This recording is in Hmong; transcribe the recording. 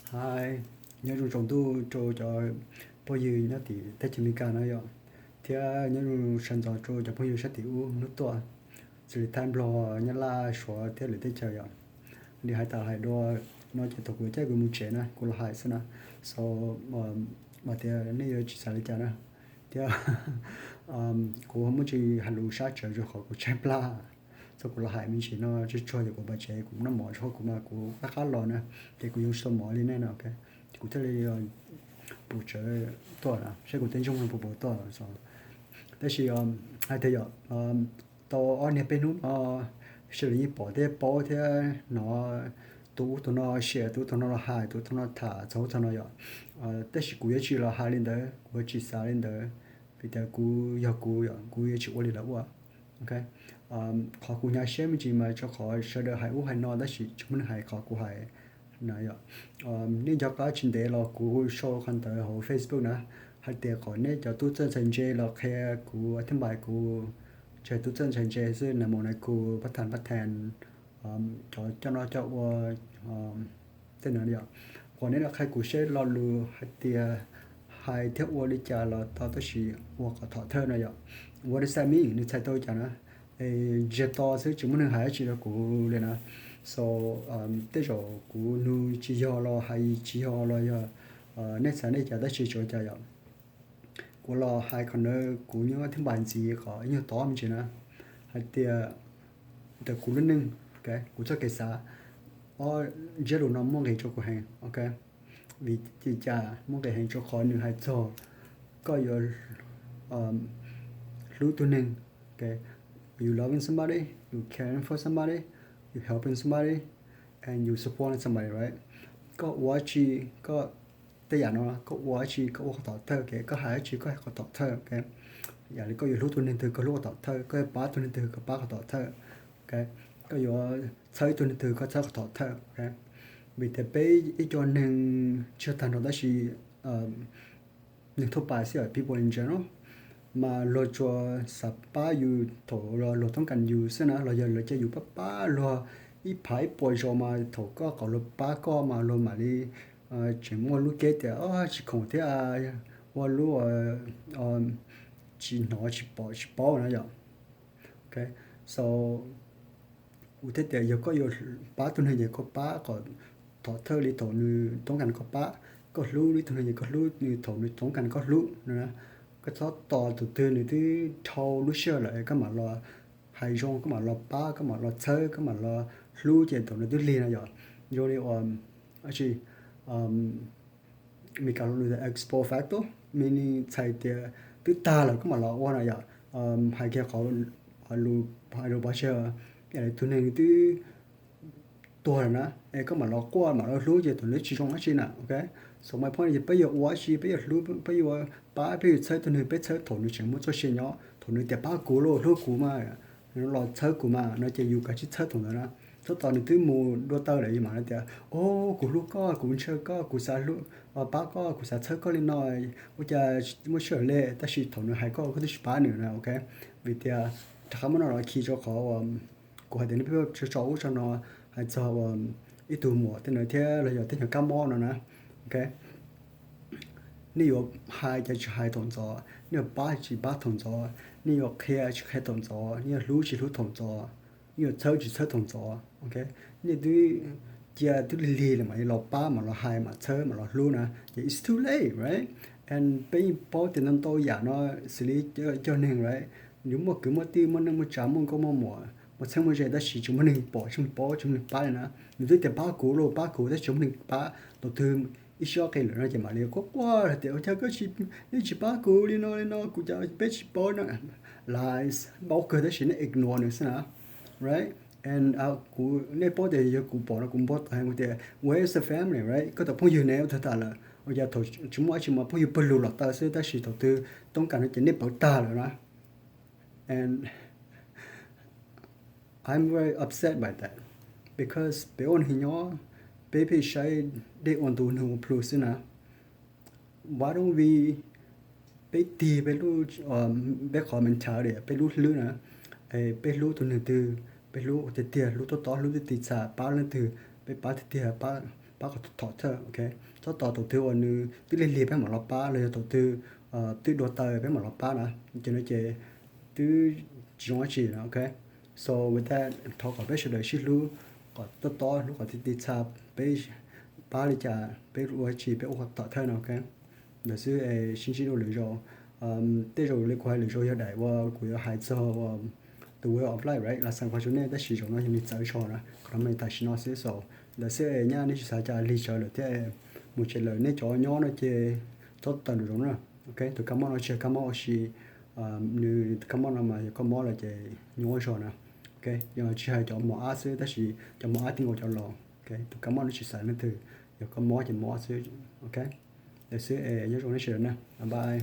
Hi, nyob zoo tsaus ntuj rau cov phooj ywg nyob tim teb chaws Amelikas no yom, thiab nyob zoo sawv ntxov rau cov phooj ywg sab tim ub hnub tuaj, xws li Thaib, Nplog, Nyab Laj, Suav thiab lwm teb chaws yom. Li hais tas hais dua no ces thaum kuv caij kuv mus tsev na kuv los hais xwb na, so mas tias nej yuav tsis xav li cas na, thiab kuv muaj tsis hais lus sab tsawv rau qhov kuv tshaib plab. Txog kuv los hais me ntsis no tsuag tsuag ces kuv pais tsev, kuv noj mov tso, kuv mas kuv qab qab los na, ces kuv yeej tsis tau mov li nej no, ces kuv thiaj li pus tsawv tuaj na, saib kuv tej ntsoog no puas puas tuaj. Tab sis hais tias yom, tau ob niag peb hnub no, sawv daws yeej pom thiab paub thiab hnov tus ub tus no share, tus ub tus no los hais, tus ub tus no tham txog ub txog no yom. Tab sis kuv yuav tsis los hais li ntawd, kuv yuav tsis xav li ntawd, vim tias kuv yog kuv yom, kuv yuav tsis ua li lawv ua. Qhov kuv hnyav siab me ntsis mas rau qhov sawv daws hais ub hais no tab sis tsis muaj neeg hais qhov kuv hais na yom. Nej nco qab tsis ntev los kuv sau qhov ntawd hauv Facebook na, hais tias kom nej cov tub txawj ntxhais ntse los qhia kuv, thib npais kuv, tsis hais tub txawj ntxhais ntse xwb, nais maum nais khoo, pab thas pab thas, cov coj noj coj ua, tej no yom, kom nej los qhia kuv seb lo lus hais tias hais thiab ua li cas los tau tab sis ua kom thom thawj no yom. What does that mean? Nws txhais tau li cas na? Es ntsiag to xwb tsis muaj neeg hais dab tsi rau kuv li na. So tej zaum kuv nug tsis yog los hais tsis yog los yog nej xav nej cas tab sis tsuas cas yom. Kuv los hais qhov ntawd kuv nyob thib npais ntxiv kom ib nyuag tob me ntsis na, hais tias ntawm kuv lub neej, kuv txoj kev xav, ob ntsiab lus no muaj nqis rau kuv heev, ok. Vim li cas muaj nqis heev? Rau qhov nws hais txog koj yuav hlub tus neeg, ok. You loving somebody, you caring for somebody, you helping somebody, and you supporting somebody, right? Koj ua dab tsi, koj tej yam no, koj ua dab tsi koj ua qhov tom thawj, ok. Koj hais dab tsi koj hais qhov tom thawj, ok. Yam li koj yuav hlub tus neeg twg koj hlub qhov tom thawj, koj yuav pab tus neeg twg koj pab qhov tom thawj, ok. Koj yuav txhawb tus neeg twg koj txhawb qhov tom thawj, ok. Vim tias peb ib co neeg tsis yog tag nrho tab sis neeg thoob pais xwb, people in general, mas luag tsuas xav pab yus thaum luag toob kas yus xwb na, los yog lawv cia yus pab pab luag ib phav ib puas zaus mas thaum koj kom luag pab koj mas luag mam li tseem muaj lub keb tias tsis khoom thiab, ua lub tsis hnov tsis pom tsis paub na yom. Ok, so kuv thiaj tias yog koj yuav pab tus neeg ces koj pab kom thov thawj li thaum nws toob kas koj pab, koj hlub li tus neeg ces koj hlub nws thaum nws toob kas koj hlub no. Koj txhob tos tus twg nws twb dhau lub sij hawm lawm koj mam los hais zoo, koj mam los pab, koj mam los txhawb, koj mam los hlub ces thaum nws twb lig no yom. Zoo li uas, tsis, Meskas lus ex post facto, meaning txhais tias twb tag lawm koj mam los ua no yom. Hais kiag qhov lus hais lus pov tseg, yam li tus neeg twb tuag lawm na, es koj mam los quaj mam los hlub ces tus neeg tsis zoo dab tsi na, ok. So my point is peb yuav ua dab tsi, peb yuav hlub, peb yuav pab, peb yuav txhawb tus neeg, peb txhawb thaum nws tseem muaj txoj sia nyob, thaum nws tias pab kuv lauj, hlub kuv mas, los txhawb kuv mas no ces yus kav tsij txhawb thaum ntawd na. Txhob tos nws twb mus dua taw lawm yus mam li tias o, kuv hlub koj, kuv ntshaw koj, kuv xav hlub, pab koj, kuv xav txhawb koj li no, ua cas muaj sij hawm li, tab sis thaum nws hais koj koj twb tsis pab nws na, ok. Vim tias rov qab muab no los khi rau qhov uas kuv hais tias nej pheej tso ub tso no, hais txog uas ib tug muam tej no thiab los yog tej nyuag kab mob no na, ok. Nej yuav hais ces tsis hais thaum ntxov, nej yuav pab tsis pab thaum ntxov, nej yuav qhia tsis qhia thaum ntxov, nej yuav hlub tsis hlub thaum ntxov, nej yuav txhawb tsis txhawb thaum ntxov, ok. Nej twb cia twb lig lig lawm mam li los pab mam los hais mam txhawb mam los hlub na ces it's too late, right? And peb yeej paub tias ntau ntau yam no xws li cov neeg, right? Yus muaj kwv muaj tij, muaj neej muaj tsav, muaj nkauj muaj muam, muaj txheeb muaj ze tab sis tsis muaj neeg pom, tsis muaj neeg paub, tsis muaj neeg pab li na. Nws twb tias pab kuv lauj, pab kuv tab sis tsis muaj neeg pab. Thaum twg ib sij ob qis lawm no ces mam li quaj quaj hais tias ua cas koj tsis, nej tsis pab kuv li no li no, kuv cas peb tsis paub no. Lies, paub kawg tab sis nej ignore nws xwb na, right? And kuv, nej paub tias yog kuv pom no kuv npau taws heev, kuv tias where is the family, right? Koj tus phooj ywg ne ua twg tas lawm? Ua cas thaum tsis muaj dab tsi mas phooj ywg pawg lug los taw xwb tab sis thaum twg toob kas no ces nej pauv tag lawm na. And I'm very upset by that because peb ua neeg nyob, peb pheej saib dej ua ntu neeg ua plhu xwb na. Why don't we, peb tig peb lub, peb qhov mentality, peb lub hlwb na, peb hlub tus neeg twg peb hlub tiag tiag, hlub tob tob, hlub tiag tiag, txhaj pab leej twg peb pab tiag tiag, pab pab qhov thom thawj, ok. Txhob tos thaum twg uas nws twb lig lig peb mam los pab, los yog thaum twg twb dua taw peb mam los pab na, ces no ces twb tsis zoo dab tsi na, ok. So with that, thov kom peb sawv daws sib hlub, kom tob tob hlub, kom ti ti txha, peb pab li cas peb ua tsi peb ua qhov thom thawj no, ok. Ntawd xwb es sib ntsib dua lwm zaus. Tej zaum li kuv hais lwm zaus yog daim uas kuv yuav hais txog uas the way of life, right? Lam xav qhov zoo nej, tab sis zaum no yog nws txawv zog na, qhov no mas tam sim no xwb. So ntawd xwb es nyaj nej tsis xav cas lig tsawv lawm thiab mus tsev lawm, nej cov nyob no ces txhob tawm nraum zoov na, ok. Tus kab mob no tsis yog kab mob ua si, nws kab mob no mas yog koj mob lawm ces nyuaj zog na, ok. Yog tsis hais cov mos ab xwb, tab sis cov mos ab tib nkaus cov los, ok. Tus kab mob no tsis xaiv leej twg, yog koj mob ces mob xwb, ok. Ntawd xwb es nyob zoo nej sawv daws na, bye bye.